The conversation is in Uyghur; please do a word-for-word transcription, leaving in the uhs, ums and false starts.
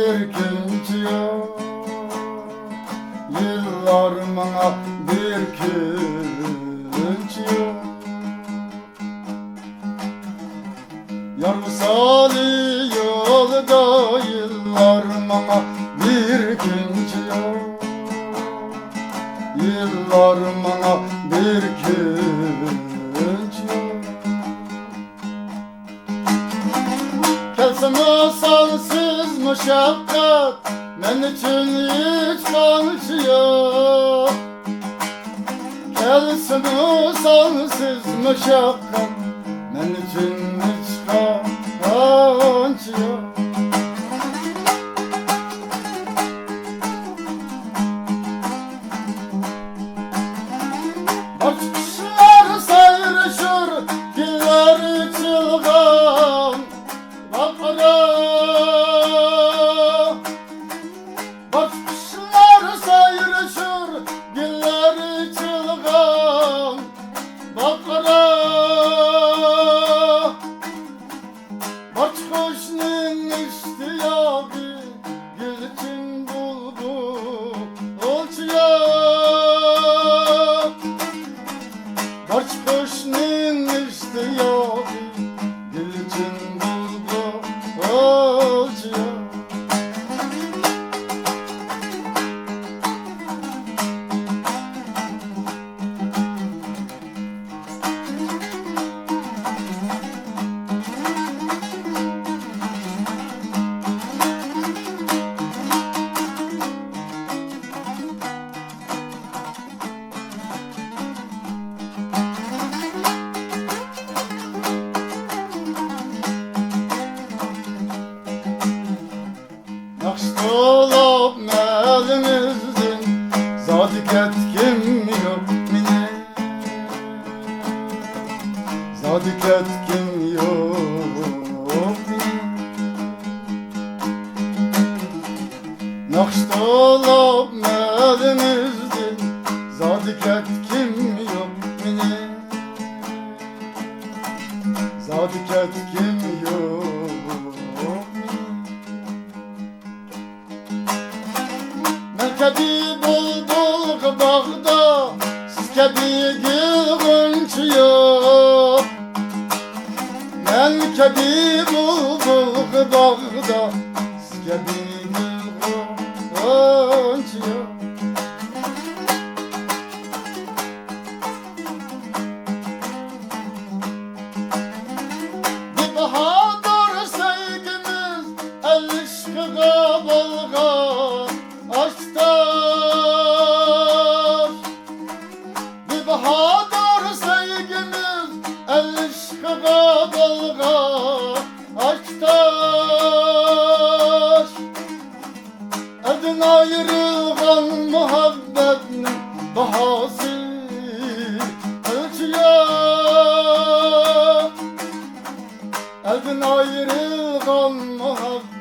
بىر كۈنچى يوق، يىللار ماڭا بىر كۈنچى يوق. يار ۋىسالى يولىدا يىللار ماڭا بىر كۈنچى يوق، يىللار ماڭا بىر كۈنچى يوق. كەلسىمۇ سانسىز مۇشەققەت، مەن ئۈچۈن ھېچقانچە يوق. كەلسىمۇ سانسىز مۇشەققەت، مەن ئۈچۈن ھېچقانچە يوق. بارچە قۇشلار سايرىشۇر، گۈللەر ئېچىلغان باغقىدا. بارچە قۇشلار سايرىشۇر، گۈللەر ئېچىلغان باغقىدا. بارچە قۇشنىڭ ئىشتىياقى، گۈلچىن بۇلبۇل ئولچىيا. بارچە قۇشنىڭ ئىشتىياقى، گۈلچىن بۇلبۇل ئولچىيا. ناخشا توۋلاپ مەلىمىزدىن، زادى كەتكۈم يوق مېنىڭ، زادى كەتكۈم يوق مېنىڭ. ناخشا توۋلاپ مەلىمىزدىن، زادى كەتكۈم يوق مېنىڭ، زادى كەتكۈم يوق مېنىڭ. مەن كەبى بۇلبۇلغا باغدا، سىز كەبى گۈل غۇنچە يوق. مەن كەبى بۇلبۇلغا باغدا، سىز كەبى گۈل غۇنچە يوق. بىباھادۇر سۆيگۈمىز ئەلئىشقىغا بولغان ئاشتاش. بىباھادۇر سۆيگۈمىز ئەلئىشقىغا بولغان ئاشتاش. ئەلدىن ئايرىلغان مۇھەببەتنىڭ باھاسى قىلچە يوق. ئەلدىن ئايرىلغان مۇھەببەت